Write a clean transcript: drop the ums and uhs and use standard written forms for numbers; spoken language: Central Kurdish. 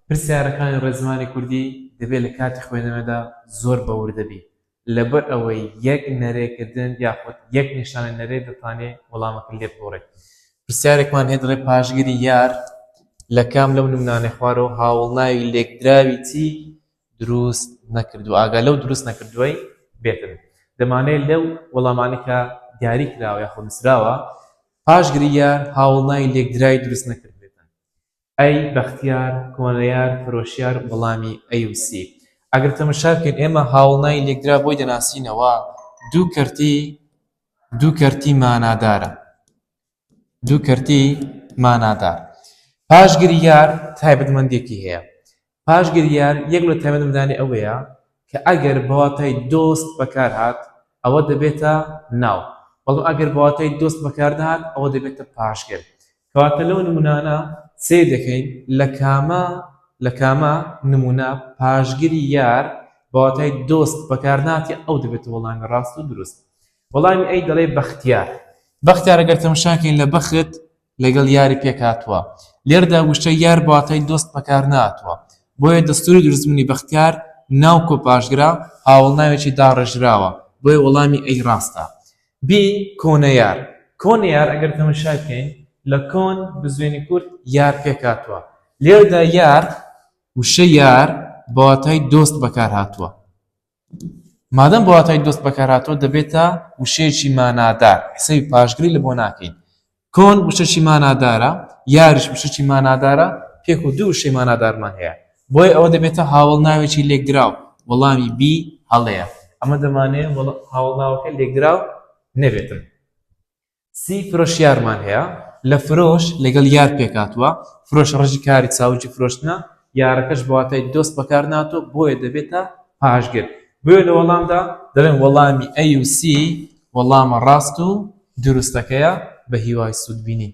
پرسیارەکانی ڕێزمانی کوردی دەبێت لە کاتی خوێندنەوەدا زۆر بە وردە بی لەبەر ئەوەی یەک نەرێ کردن یاخود یەک نیشانە نەرێ دەتوانێ وەڵامەکە لێ بگۆڕێت. پرسیارێکمان هەیە دەڵێ پاشگری یار لە کام لەو نمونانەی خوارەوە هاوڵناوی لێکدراوی چی دروست نەکردووە ئاگا لەو دروست نەکردووەی بێتن دەمانەوێت لەو وەڵامانەی کە دیاری کراوە یاخود نووسراوە پاشگری یار هاوڵناوی لێکدراوی دروست نەکردبێتن ئەی بەختیار کۆنەیار فرۆشیار وەڵامی ئەی و سی ئەگەر تەمەشا بکەین ئێمە هاوڵناوی لێکدرا بۆی دەناسینەوە دوو کەرتی دوو کەرتی مانادارە دوو کەرتی مانادار پاشگری یار تایبەتمەندێکی هەیە پاشگری یار یەک لە تایبەتمەندانی ئەوەیە کە ئەگەر بە واتای دۆست بەکارهات ئەوە دەبێتە ناو، بەڵام ئەگەر بە واتای دۆست بەکارنەهات ئەوە دەبێتە پاشگر. کەواتە لەو نموونانە سەیر دەکەین لە کامە لە کامە نموونە پاشگری یار بە واتای دۆست بەکارناتیە ئەو دەبێتە وەڵامی ڕاست و دروست. وەڵامی ئەی دەڵێ بەختیار. بەختیار ئەگەر تەمەشا کەین لە بەخت لەگەڵ یاری پێکهاتووە. لێرەدا وشەی یار بە واتای دۆست بەکارنەهاتووە. بۆیە دەستووری دروستبوونی بەختیار ناو کۆپاشگرە، هاوەڵناوێکی داڕێژراوە. بۆیە وەڵامی ئەی ڕاستە. بی، کۆنەیار. کۆنەیار ئەگەر تەمەشای بکەین لە کۆن، بزوێنی کورت، یار پێکهاتووە. لێرەدا یار، وشەی یار بە واتای دۆست بەکارهاتووە. مادەم بە واتای دۆست بەکارهاتووە دەبێتە وشەیەکی مانادار حسێبی پاشگری لە بۆ ناکەین کۆن وشەکی مانادارە یاریش وشەکی مانادارە پێک و دوو وشەی مانادارمان هەیە بۆیە ئەوە دەبێتە هاوڵناوێکی لێکدراو وەڵامی بی هەڵەیە ئەمە دەمانەوێت هاوڵناوەکە لێکدراو نەبێتن سی فرۆشیارمان هەیە، لە فرۆش لەگەڵ یار پێکهاتووە، فرۆش ڕەگی کاری چاوگی فرۆشتنە، یارەکەش بە واتای دۆست بەکارناتووە بۆیە دەبێتە پاشگر. بۆیە لە وەڵامدا دەڵێن وەڵامی ئەی و سی وەڵامە ڕاست و دروستەکەیە، بە هیوای سوودبینین.